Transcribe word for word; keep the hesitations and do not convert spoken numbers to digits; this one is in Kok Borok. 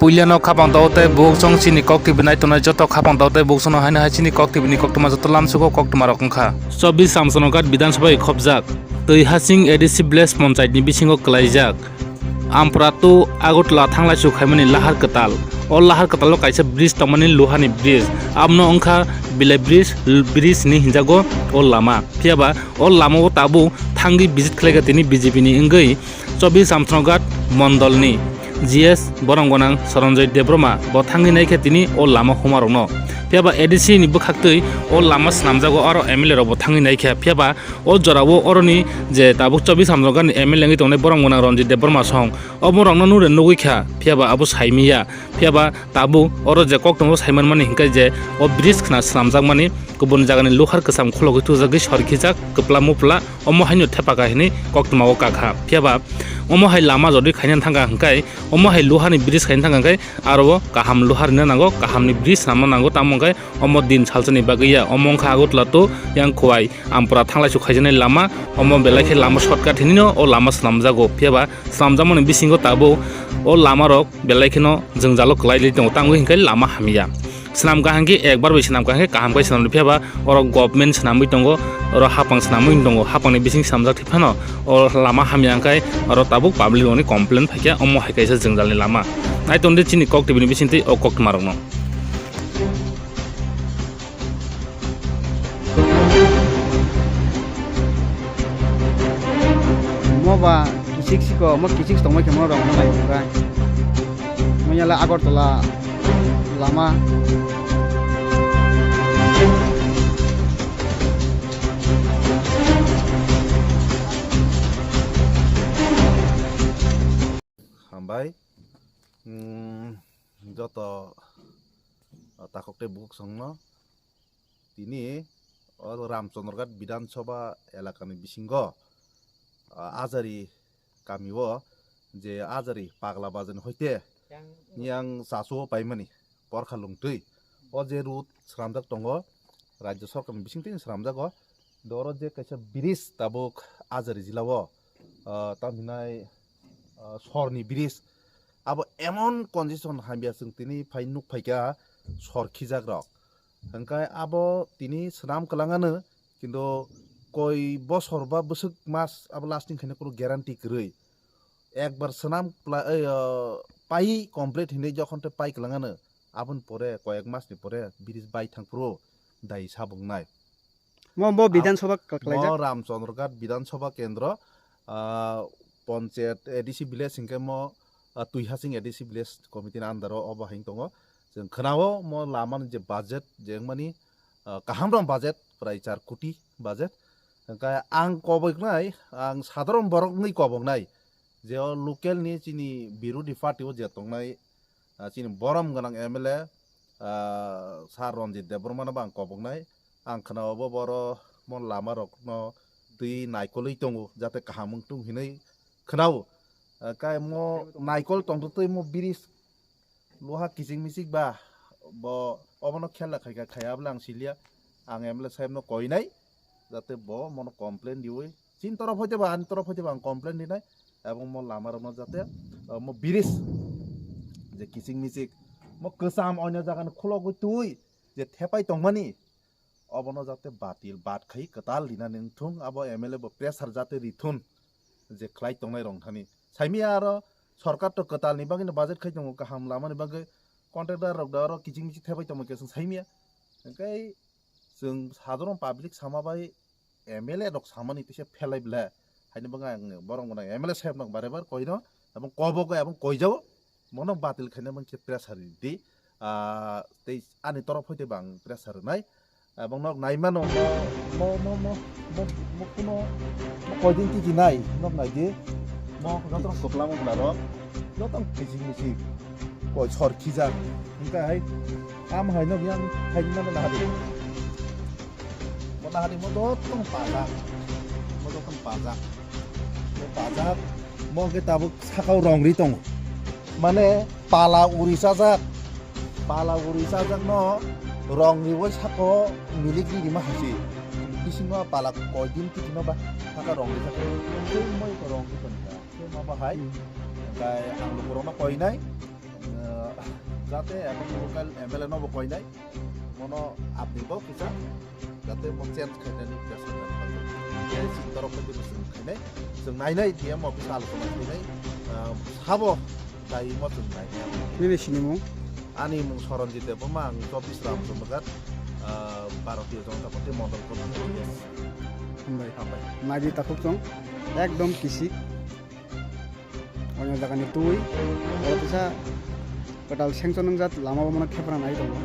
Puilano khapang tao tei bukhuk song chini kok T V nai tongnai joto khapang tao tei bukhuk songno haino hai chini kok T V ni koktwma joto lamsugo koktwma rok wngkha. Chobbish Ramchandraghat Bidhan Sabha khopjak Twi Hasing A D C Village Panchayat ni bisingo kwlaijak Ampratu Agartala thanglaisu khaimani lahar kwtal. O lahar kwtalo kaisa bridge tongmani luhani bridge. Abono wngkha Bilai bridge, bridge hinwi hinjago o lama. Phiyaba o lamao tabuk thangwi visit khlaikha tini B J P ni wngwi Chobbish Ramchandraghat Mondolni G S borom gwnang Saranjoy Debbarma bo thangwi naikha tini o lama humarokno. Phiyaba A D C ni bwkhaktwi o lama swnamjago, aro M L A rokbo thangwi naikha. Phiyaba o jorao oroni je tabuk Chobbish Ramchandraghat ni M L A wngwi tongnai borom gwnang Ranjit Debbarma song, oborokno nure nugwi kha, phiyaba abo saimiya. Phiyaba tabuk oro je kok tongo saimanmani hinkhe je o bridge khna swnamjakmani kubun jagani luhar kwcham khulogwi thujagwi sorkhijak kwpla mupla, omo haino thepaka hinwi koktwmao kakha. Phiyaba omo hai lama jodi khaina thangkha hinkhe, omo hai luhani bridge khaina thangkha hinkhe aro kaham luha rina nango, kahamni bridge swnamna nango, tamo hinkhe omo din salsani bagwi ya, omo wngkha Agartala to yang Khowai Ampura thanglaisu khaijaknai lama, omo belai khe lama shortcut hinwi no o lama swnamjago. Phiyaba swnamjakmani bisingo tabuk o lamarok belai kheno jwngjalo kwlailai tongo, tamo hinkhe lama hamya. Swnamkha hinkhe ekbar bai swnamkha hinkhe kaham khe swnamdi, phiyaba oro government swnamwi tongo, oro hapang swnamwi tongo, hapangni bising swnamjak thwi phano o lama hamya hinkhe oro tabuk public rokni complain phaikha, omo hai kaisa jwngjalni lama. Nai tongdi chini kok T V ni bisingtwi o koktwmarokno. Mo ba kisik siko, mo kisik tongmai khe mo rong nai ba. Mo yala Agartala lama. Hambai. Hmm, joto, ah, takhuk tei bukhuk songno tini o Ramchandraghat Bidhan Sabha elakani bisingo, ah, Ajari kamio je Ajari Pagla Bazar ni hoite yang chasu o paimani Porkha Lungtwi. O je road swnamjak tongo, Rajya Sarkar ni bisingtwi swnamjago. Do oro je kaisa bridge tabuk Ajari jila o, ah, tamo hinai, ah, sorni bridge. Abo emon condition hamya chwng tini phai nuk phaikha sor khijak rok. Hwnkhe abo tini swnam kwlangano, kintu koi bosor ba bwswk mas abo lasting khaina kunu guarantee kwrwi. Ekbar swnam pla-, ei, o, pai complete hinwi jokhon tei pai kwlangano, aboni pore koyek masni pore bridge bai thang phuru dai sabungnai. Mo, mo Bidhan Sabha kwlaijak? Mo Ramchandraghat Bidhan Sabha Kendro, ah, Panchayat A D C village hinkhe mo, ah, Twi Hasing A D C village committee ni under o obo hai tongo. Chwng khwnao mo lama ni je budget je wngmani, ah, kaham rok budget prai char koti budget. Hwnkhe ang koboknai, ang sadharon borok wngwi koboknai. Je o local ni chini birodhi party o je tongnai, ah, chini borom gwnang M L A, ah, Sir Ranjit Debbarma no bo ang koboknai. Ang khwnao bo boro mo lama rok no twi naikolwi tongo, jate kaham wng tung hinwi khwnao. Ah, kai mo naikol tongtwtwi mo bridge luha kiching michik ba bo obono khela khaikha khaya bwle ang siliya. Ang M L A saheb no koinai, jate bo mono complain diwi. Chini torof hoite ba, ani torof hoite ba ang complain rinai, ebong mo lama rokno jate, uh, mo bridge je kiching michik, mo kwcham oino jaga ni khulogwi twi je thepai tongmani, obono jate batil bat khai kwtal rinani wngthung, abo M L A bo pressure jate rithun je khlai tongnai rok thani. Saimia aro sorkar to kwtal ni bagwi no budget khai tongo, kaham lama ni bagwi contractor rok da aro kiching michik thepai tongma khe chwng saimia. Hwnkhe chwng sadharon public sama bai M L A rok samani tisa phelai ble. Haini bagwi ang borok gwnang M L A saheb no bare bar koino, ebong kobogo ebong koijao, mono batil khaina mangkhe pressure ridi. Ah, tei ani torof hoite bo ang pressure rwnai. Ebong nok nai mano mo, mo, mo, mo, mo, mo kuno, mo koidin tiki nai, nok nai di. Mo joto kwplamo bwla rok, joto kiching miching, koi sor khijak, hwnkhe hai, am hai nok yang hai mano nahadi. Mo nahadi mo joto pajak, mo joto pajak, mo pajak, mo hwnkhe tabuk sakao rong ri tongo, mane pala uri chajak. Pala uri chajakno rong riwi sako milik ri rima hai se. Bisingo pala koi din kitino ba saka rong rijak. Tei moi ko rong ri tongkha. Tei ma bahai. Hwnkhe ang lukurokno koinai. Eh, Jate abo local M L A no bo koinai, mono apni bo kisa, jate mo change khainani kisa. Chwng torok khe tini chwng khainai, chwng nainai T M office alochona khainai, ah, sabo dai mo chwng nainai. Nini sinimung? Ani mung Soronjit Debbarma, ang chobbish Ramchandra Ghat, ah, Bharatiya Janata Party Mondol Committee. Hambai. Hambai. Naidi takhuk chwng, ekdom kisik. Oino jagani twi, oro kisa kwtal sengchon wngjak lama o mano khepra nai tongo.